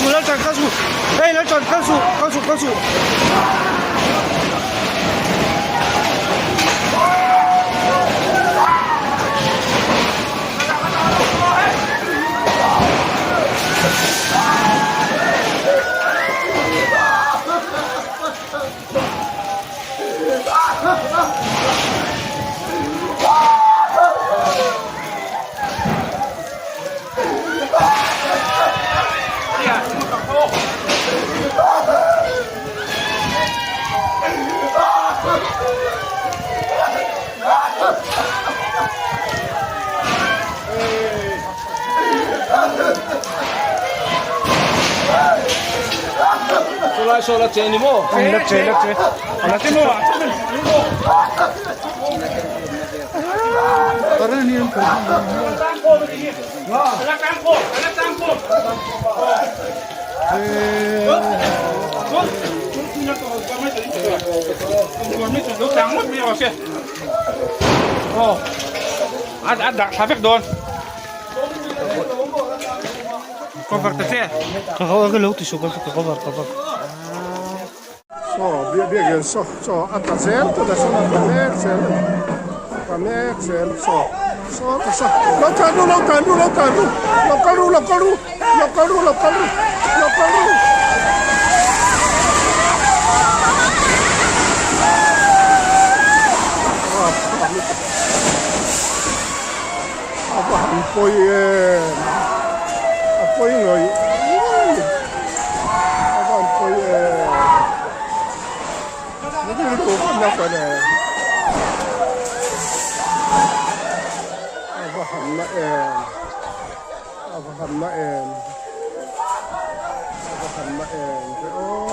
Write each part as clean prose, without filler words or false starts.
suh Lalṭan kal suh hey Lalṭan kal suh kal suh kal suh. Chulai saw la che ni maw? La che la che la che maw? A dah thla vek dawn. Cover ta che. Ka ka lo ti su ka cover cover. Saw biak biak hian saw chaw a tla zel tawh a saw a tla mek zel a ni a tla mek zel saw saw ta saw lo tlan ru lo tlan ru lo tlan ru lo kal ru lo kal ru lo kal ru lo kal ru lo kal ru. A va han pawi em a pawi ngawih ngawih a va han pawi em rilru ka na ka ne a va han na em a va han na em a va han na em ve aw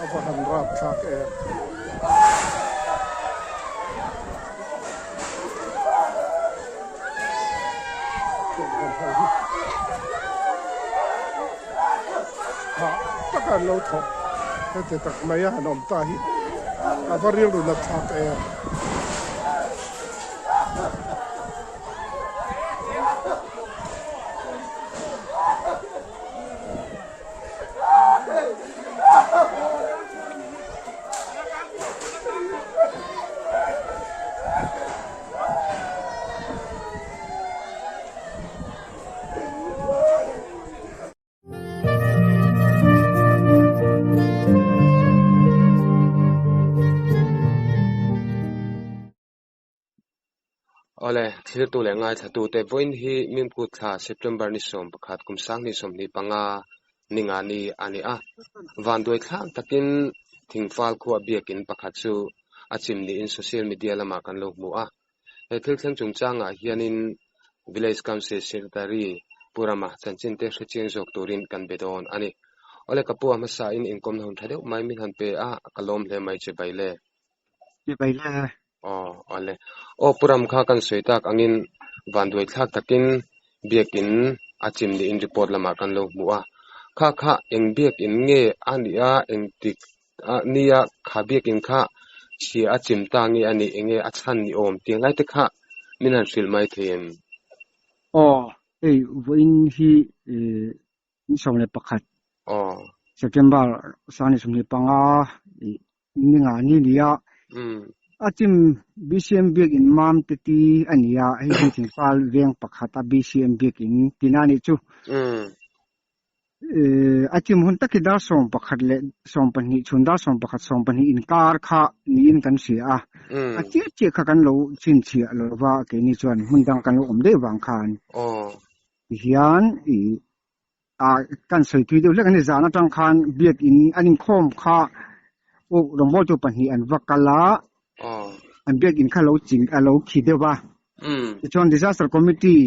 a va han rapthlak em. Hah taka an lo thawk heti tak mai a han awm ta hi a va rilru nat thlak em. Awle, thiltu leh ngaithlatute vawiin hi Mimkut thla September ni 11 kum 2025 ninga ni a ni a. Vanduai thlak takin Thingfal khua biakin pakhat chu a chim niin social media lamah kan lo hmu a. He thil thleng chungchangah hianin Village Council Secretary Pu Rama chanchinte hre chiang zawk turin kan be dawn a ni. Awle, ka pu a hmasain inkawmna hun tha deuh mai min han pe a, ka lawm hle mai che Baile. Che Baile. Aw, awle. Aw, Pu Ram kha kan sawi tak angin vanduai thlak takin biakin a chim niin report lamah kan lo hmu a. Kha kha eng biakin nge a nih a, engtik a nia kha biakin kha chhia a chim ta nge a nih, enge a chhan ni awm tih lai te kha min han hrilh mai thei em? Aw, hei vawiin hi 11 Aw. September 25 ninga ni nia a chim BCM biakin mam te ti a ni a hei hi Thingfal veng pakhat a BCM biakin tina ni chu a chim hun tak hi dar 11 leh 12 chhun dar 11 12 inkar kha niin kan hria a a chiah chiah kha kan lo chhinchhiah lova keini chuan hmun dang kan lo awm daih vang khan Tihian i ah kan sawi tui deuh hlek a ni zan atang khan biakin an inkhawm kha aw rawngbawltu pahnih an va kal a an biakin kha lo ching a lo khi deuh a tichuan disaster committee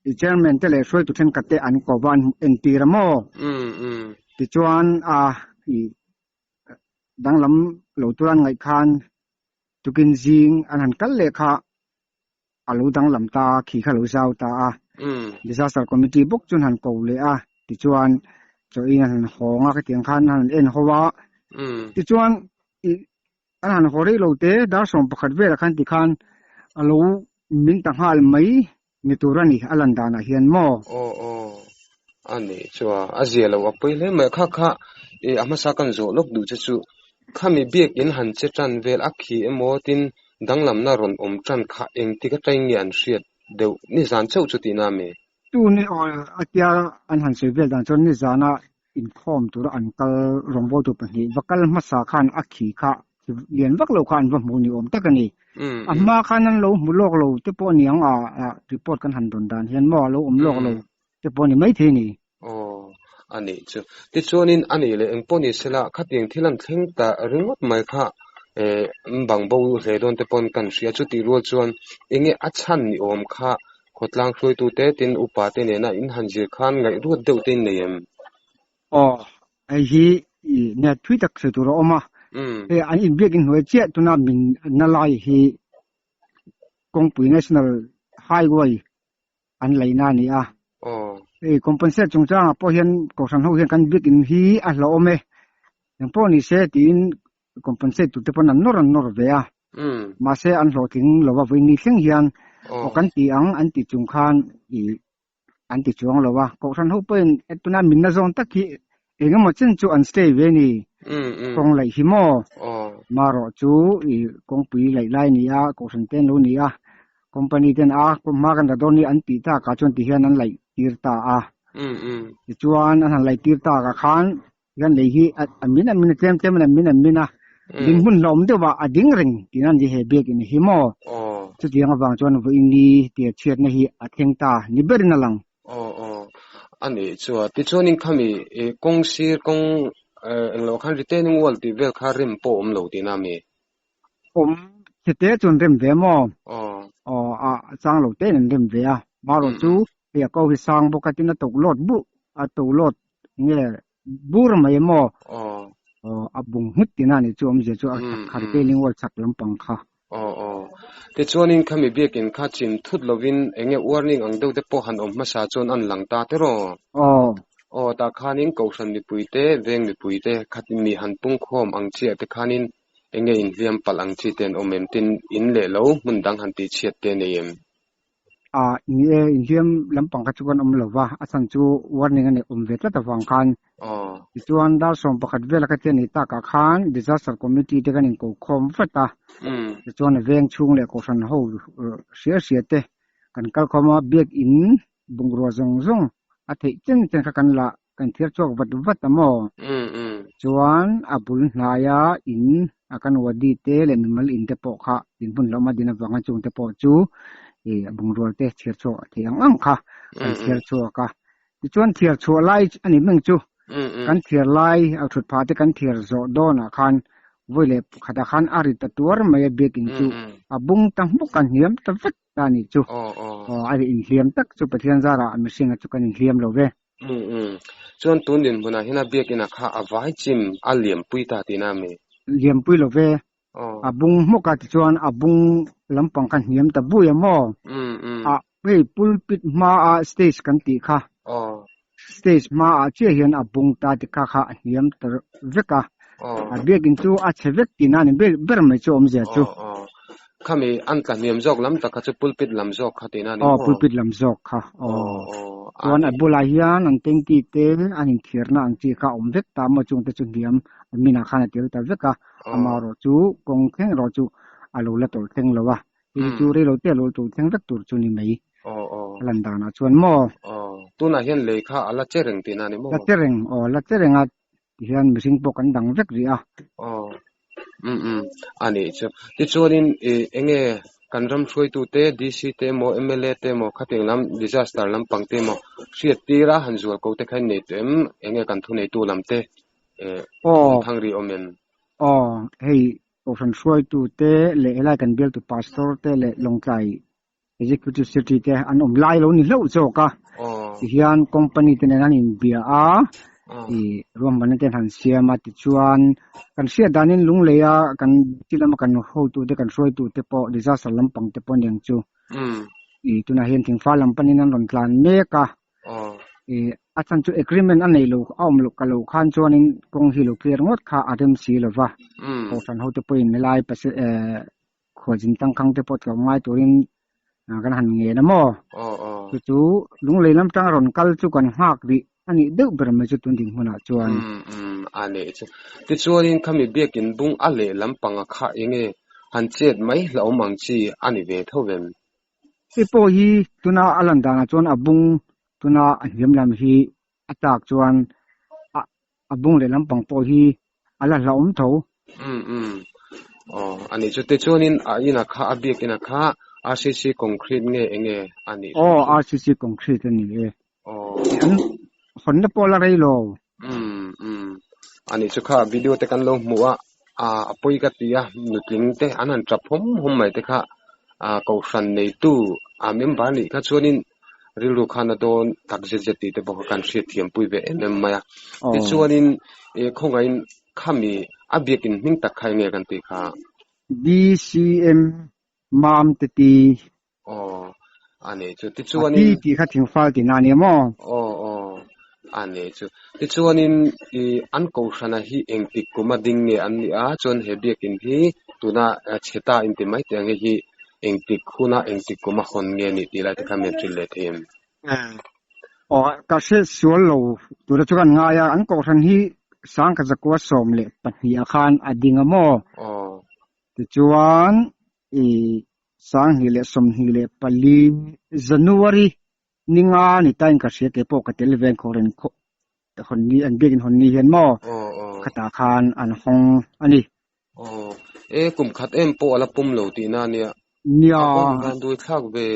i chairman te leh hruaitu thenkhat te an ko va an entir a maw tichuan a i danglam lo tur an ngaih khan tukin zing an han kal leh kha a lo danglam ta a, khi kha lo zau ta a. Disaster Committee bawk chuan han ko leh a, tichuan chaw in an han hawng a, khatiang khan an han en ho a. Tichuan ih an han haw rei lo te, dar 11 velah khan tikhan a lo min ta nghal mai ni tur a ni, a lan danah hian maw? Aw aw. A nih chu a, a zia lo a pawi hle mai. Kha kha i a hmasa kan zawh lawk duh che chu khami biakin han che tan vel a khi emaw tin danglamna rawn awm tan kha engtik atangin nge an hriat deuh nizan chauh chu tihna a mi? Tun i aw a tia an han sawi vel dan chuan nizana inkhawm tura an kal rawngbawltu pahnih va kal hmasa khan a khi kha lian vak lo kha an va hmu ni awm tak a ni. A hma khan an lo hmu lawk lo te pawh a ni ang a, report kan han dawn dan hian maw a lo awm lawk lo te pawh a ni maithei a ni. Aw, a nih chu. Tichuanin a nih leh engpawh ni sela khatiang thil an thleng ta ringawt mai kha eh bang bo hle dawn te pawn kan hria. Chutih rual chuan enge a chhan ni awm kha khawtlang hruaitute tin upa te nena in han zir khan ngaihruat deuh te in nei em? Aw, hei hi i nia thui tak sawi tur a awm a. Hei an inbiak in hnuai chiah tuna min na lai hi kawngpui National Highway an laihna a ni a. Hei compensate chungchangah pawh hian Kohhran ho hian kan biak in hi a hlauhawm e, engpawh ni se tiin compensate tur te pawn an nawr an nawr ve a. Mahse an hlawhtling lo va vawi ni thleng hian aw kan ti ang an tih chung khan i an ti chuang lo a. Kohhran ho pawhin tuna minna zawn tak hi eng emaw chen chu an stay ve a ni. Kawng laih hi maw? Marawh chu i kawngpui laih lai a ni a, kohhran te an lo ni a, company ten a hma kan la dawn ni an tih takah chuan tihian an laih tir ta a. Tichuan an han laih tir takah khan hian lei hi a min a min a tlem tlem in a min a min a ding hmun hlawm deuh a a ding reng tih an ni he biakinn hi maw chutiang avang chuan vawiin ni tia chhiatna hi a thleng ta ni berin a lang. Aw aw a nih chu a tichuanin khami kawng sir kawng englo khan retaining wall tih vel kha rem pawh a awm lo tihna a mi? Awm chete chuan rem ve maw? Aw a chang lo tein an rem ve a marawh chu hei a ko hi sang bawk a tin a tohlawt buh a tohlawt nge bur mai emaw aw a bung nghut tihna a nih chu awmzia chu a kha retaining wall chhak lampang kha. Aw aw tichuanin khami biakin kha chim thut lovin enge warning ang deuh te pawh han awm hmasa chuan an lang ta tiraw? Aw. Aw tah khanin kohhran mipui te veng mipui te khatin mi han pungkhawm ang chiah te khanin Enge inhliam palh ang chi te an awm em? Tin, in leh lo hmun dang han tih chhiat te nei em? A, ni e, inhliam lampang kha chu kan awm lo va, a chhan chu warning a neih awm ve tlat avang khan. Tichuan, dar 11 vela kha chian nei takah khan Disaster Committee te kan inko khawm vat a, tichuan a veng chhung leh kohhran ho hria hria te kan kal khawm a, biakin bungrua zawng zawng a theih chen chen kha kan la kan thlir chhuak vat vat a maw? Chuan a bul hnaia in a kan wadi te leh mimal in te pawh kha in hmun hlawm a din avanga chung te pawh chu ih a bungrua te chhiar chhuak a theih ang ang kha kan chhiar chhuak a. Tichuan thiar chhuah lai a ni meng chu kan thiar lai a thut phah te kan thiar zawh dawnah khan vawi leh pakhatah khan a ri ta tuar mai a biakin chu a bung ta hmuk a hniam ta vek ta a nih chu. Aw a ri inhliam tak chu Pathian zarah mihringa chu kan inhliam lo ve. Um um. Chuan tun dinhmunah hian a biakina kha a vai chim a liampui ta tihna a mi? Liampui lo ve. A bung hmawk a tichuan a bung lampang kha hniam ta bui a maw? Um um. A hei pulpit hmaa stage kan tih kha. Stage hmaah chiah hian a bung ta ti kha kha a hniam ta vek a. A biakin chu a chhe vek tihna a ni ber mai chu awmzia chu. Khami an tla hniam zawk lam tak kha chu pulpit lam zawk kha tihna a ni maw? Aw, pulpit lam zawk kha. Aw. Chuan a bulah hian an tanky te an inthiarna ang chi kha a awm vek ta maw chungte chu hniam a minah khan a tel ta vek a, amaherawh chu kawng thleng erawh chu a lo la tawlh thleng lo a, hei chu rei lo te a lo tawlh thleng vek tur chu ni mai a lan danah chuan maw? Aw, tunah hian lei kha a la che reng tihna a ni maw? La che reng, aw la che reng a. Tihian mihring pawh kan dang vek rih a. Aw, um um, a nih chu. Tichuanin ih enge kan ram hruaitute DC te emaw mla te emaw khatiang lam disaster lampang te emaw hriat tir a han zual ko te kha in nei tawh em? Enge kan thuneitu lam te eh Aw. thang rih awm em? Aw, hei Kohhran hruaitute leh helai kan bialtu pastor te leh Lawngtlai Executive Secretary te an awm lai lo ni hlauh zawk a, tihian company te nen an inbia a, ih ruahmanna te an han siam a, tichuan kan hriat danin lunglei a kan ti lama kan hotu te kan hruaitu te pawh disaster lampang te pawh aniang chu ih tunah hian thingfa lam panin an rawn tlan mek a, ih a chhan chu agreement a neih loh a awm loh ka loh khan chuanin kawng hi lo clear ngawt kha a rem si lova, kohhran hote pawhin helai eh. Khualzin tangkhang te pawh tlawm ngai turin kan han ngen a maw? Chu chu lunglei lam tang a rawn kal chu kan nghak rih. A nih deuh ber mai chu tun dinhmunah chuan. Umm umm a nih chu. Tichuanin khami biakin bung a leh lampanga kha enge han chet mai hlauhawm ang chi a ni ve tho vem? Hei pawh hi tuna a lan danah chuan a bung tuna a hniam lam hi a tlak chuan a a bung leh lampang pawh hi a la hlauhawm tho. Umm umm aw a nih chu. Tichuanin a inah kha a biakinah kha RCC concrete nge enge a nih? Aw RCC concrete a ni e. An hawnna pawh la rei lo. Umm umm ani chu kha video te kan lo hmu a a pawi ka ti a nutling te an han tap hawm hawm mai te kha a kohhran neitu a member nih kha chuanin rilru khan a dawn tak zet zet tih te pawh kha kan hriat thiam pui ve em em mai a tichuanin ih khawngaihin khami a biakin hming tak kha enge kan tih kha. BCM Mam te ti. Aw, a nei chu. A ti Tichuanin. tih kha thingfal tihna a ni maw? Aw, aw, a nei chu. Tichuanin i an kohhrana hi engtik kum a ding nge an nih a, chuan he biakin hi tuna chhe ta inti mai teh ang hei hi engtik huna engtik kum a hawn nge nih tih lai te kha min hrilh leh thei em? Aw, ka hre sual lo tura chu kan ngai a, an kohhran hi Sangkazakua 12 ah khan a ding a maw? Aw. Tichuan i 2024 January ni nga ni tain ka hria kei pawh ka tel ve ang khawrin hawn ni an biakin hawn ni hian maw khatah khan an hawng a ni. Aw e kum khat em pawh a la pum lo tihna a nia. Nia. A van van dui thlak ve.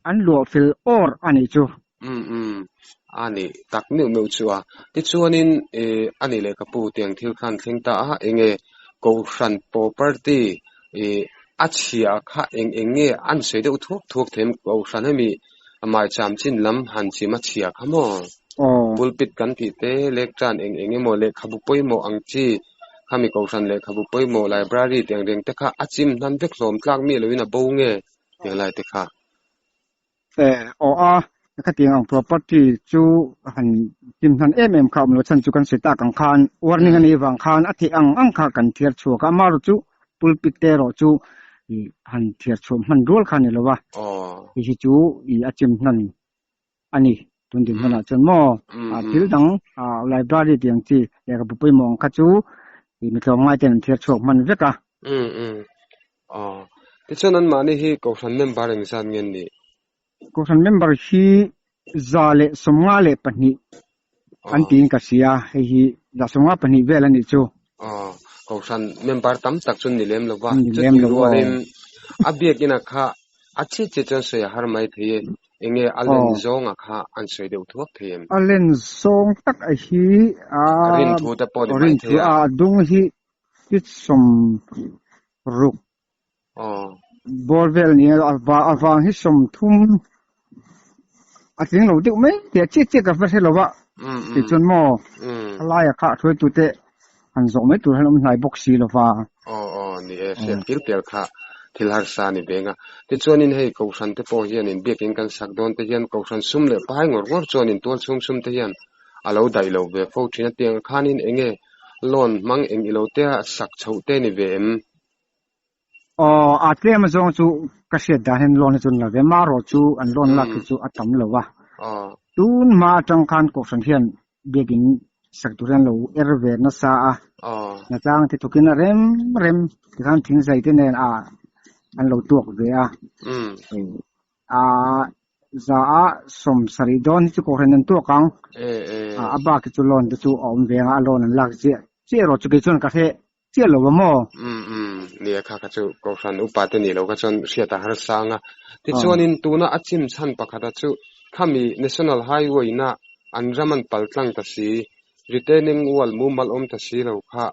An luah fel awr a nih chu. Umm umm a nih tak meuh meuh chu a. Tichuanin e a nih leh ka pu tiang thil khan thleng ta a enge Kohhran property e a chhia kha eng eng nge an sawi deuh thuak thuak thei em Kohhran hemi maicham chin lam han chim a chhia kha maw? Pulpit kan tih te lectern eng eng emaw lehkhabu pawimawh ang chi khami Kohhran lehkhabu pawimawh library tih ang reng te kha a chim hnan vek hlawm tlak miah loin a bo nge tih ang lai te kha. Aw a, khatiang ang property chu han hlim hnan em em kha awm lo chhan chu kan sawi tak ang khan warning a nih vang khan a theih ang ang kha kan thiar chhuak a, amaherawh chu pulpit te erawh chu ih han thiar chhuah hman rual kha a ni lo a, hei hi chu ih a chim hnan a ni tun dinhmunah chuan maw thil dang library tih ang chi lehkhabu pawimawh ang kha chu ih mi tlawmngai ten an thiar chhuak hman vek a. Aw. Tichuan anmahni hi Kohhran member engzat nge an nih? Kohhran member hi 152 an tiin ka hria, hei hi 152 vel a nih chu. Aw. Kohhran member tam tak chu an ni lem lo va, chutih rualin a biakina kha a chhiat chiat chuan sawi a har mai thei e, enge a len zawnga kha an sawi deuh thuak thei em? A len zawng tak a hi a Rinthu te pawh ni mai thei a. A dung hi Feet 60 bawr vel nia a vang hi 30 a tling lo deuh mai tih a chiah chiah ka va hre lo va tichuan maw a laia kha a hruaitute han zawh mai tur hian awm hnai bawk si lo va. Aw aw ni e hriat kil pial kha thil harsa a ni veng a tichuanin hei kohhran te pawh hianin biakin kan sak dawn te hian kohhran sum leh pai ngawr ngawr chuanin tualchhung sum te hian a lo daih lo ve fo thin a tiang khanin eng nge Loan hmang eng ilo te a sak chhoh te ni ve em? Aw, a tlem azawng chu ka hriat dan hian loan hi chu an la ve, marawh chu an loan lak hi chu a tam lo a. Tun hma atang khan Kohhran hian biakin sak tur hian lo er ve nasa a, hnatlang te thawkin a rem rem tikhan thingzai te nen a an lo tuak ve a. A za a 70 dawn hi chu Kohhran an tuak ang. A bak hi chu loan te chu a awm ve ang a, a loan an lak chiah chiah erawh chu kei chuan ka hre chiah lo a maw? Umm umm, nia kha kha chu Kohhran upa te nih loh kha chuan hriat a harsa ang a. Tichuanin tuna a chim chhan pakhata chu khami National Highway na an ram an pal tlang ta si, retaining wall mumal awm ta si lo kha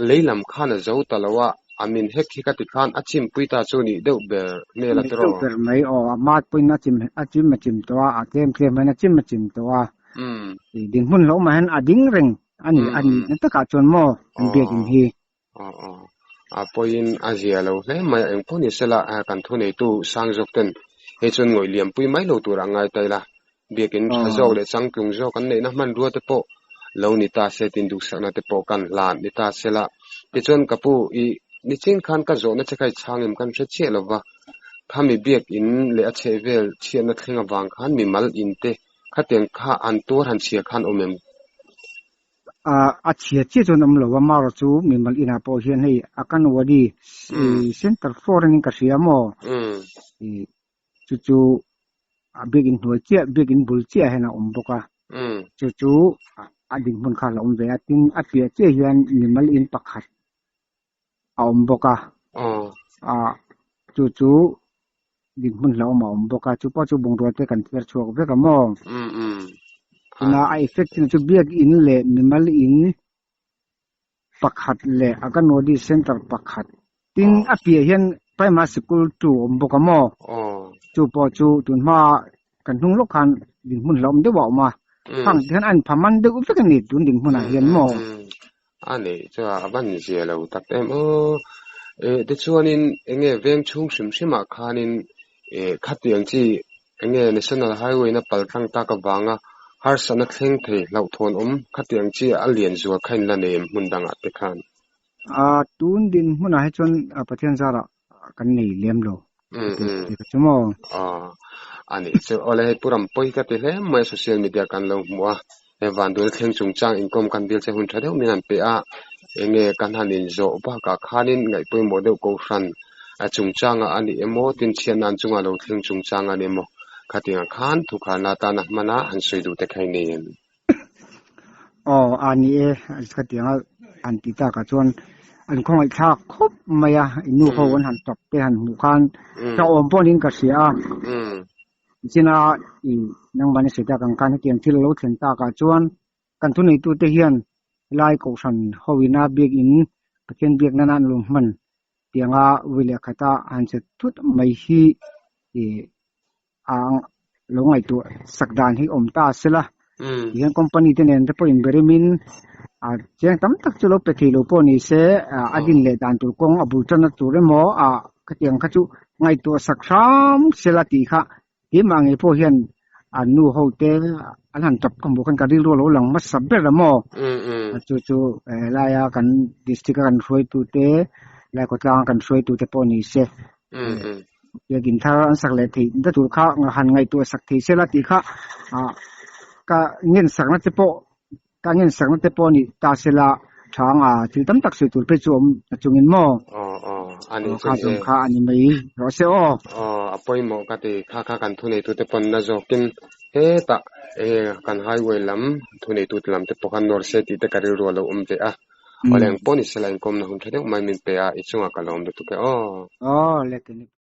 Lei lam khan a zo ta lo a, a min hek hi ka ti khan a chimpui ta chu nih deuh ber hmel a tiraw? Nih deuh ber mai aw, a mat pawhin a chim a chim a chim tawh a, a tlem tlem hian a chim a chim tawh a. Dinhmun hlauh mah hian a ding reng a ni a ni na takah chuan maw an biakin hi. Aw aw, a pawiin a zia lo hle mai a, engpawh ni sela kan thuneitu sang zawk ten hei chuan ngawih liampui mai lo tur a ngai ta ila, Biakin tha zawk leh changtlung zawk an neihna hmanrua te pawh lo ni ta se tin duhsakna te pawh kan hlan ni ta se la. Tichuan ka pu i nichin khan ka zawhna che kha i chhang em kan hre chiah lo va, khami biakin leh a chhehvel chhiatna thleng avang khan mimal in te Khatiang kha an tuar han chhia khan awm em? A chhia chiah chuan awm lo a, marawh chu mimal inah pawh hian hei Akanwadi Center for anin ka hria maw? Chu chu a biakin hnuai chiah biakin bul chiah hian a awm bawk a, chu chu a dinhmun kha a la awm ve a, tin a piah chiah hian mimal in pakhat a awm bawk a, chu chu dinhmun hlauhawm a awm bawk a, chu pawh chu bungrua te kan thiar chhuak vek a maw? Tuna a effect chin chu biakin leh mimal in pakhat leh Anganwadi Centre pakhat tin a piah hian Primary Sikul tu a awm bawk a maw? Chu pawh chu tun hma kan hnung lawk khan dinhmun hlauhawm deuh a awm a, khang te hian a inpha man deuh vek a ni tun dinhmunah hian maw? A neih chu a van zia lo tak em aw. Tichuanin enge veng chhung hrim hrimah khanin khatiang chi enge National Highway na pal tlang tak avanga harsatna thleng thei hlauhthawn awm khatiang chi a lian zual kha in la nei em hmun dangah te khan? Tun dinhmunah hi chuan Pathian zarah kan nei lem lo. Chu maw? A nih chu. Awle hei Pu Rampawi ka ti hle mai a social media kan lo hmu a. He vanduaina thleng chungchang inkawm kan dil che hun tha deuh min han pe a. Enge kan han inzawh bakah khanin ngaihpawimawh deuh kohhran a chungchangah a ni emaw tin chhiatna an chunga lo thleng chungchang a ni emaw khatiangah khan thukharna atana hmana han sawi duh te kha i nei em? Aw, a ni e, khatianga han ti takah chuan an khawngaihthlak khawp mai a, i nu ho an han tawp te han hmuh khan hlauhawm pawh niin ka hria a. Nichina i nangmahni sawi tak ang khan hetiang thil a lo thlen takah chuan kan thuneitute hian helai kohhran hoina biakin Pathian biak nana an lo hman tianga ui leh khata han che thut mai hi i a lo ngaihtuah sak dan hi awm ta sela tihian company te nen te pawh inberimin a chiang tam tak chu lo pe thei lo pawh ni se a din leh dan tur kawng a bul tanna tur emaw a khatiang kha chu ngaihtuah sak hram sela tih kha keimah ngei pawh hian an nu ho te an han tap ka hmuh khan ka rilru a lo lang hmasa ber a maw chu chu helaia kan district a kan hruaitu te helai khawtlang a kan hruaitu te pawh ni se Biakin thar an sak leh theih na tur kha han ngaihtuah sak thei sela tih kha ah ka ngen sakna te pawh ka ngen sakna te pawh a nih ta sela tha anga thil tam tak sawi tur phei chu a awm ta chungin maw Aw aw a nih aw kha zawng kha a ni mai rawh se aw. Aw a pawimawh ka ti kha kha kan thuneitute pawn na zawkin hetah enge kan highway lam thuneitute lam te pawh khan nawr se tih te ka rilru a lo awm ve a. Awle ang pawh ni sela inkawmna hun tha deuh mai min pe a, i chungah ka lawm lutuk e aw. Aw le keni.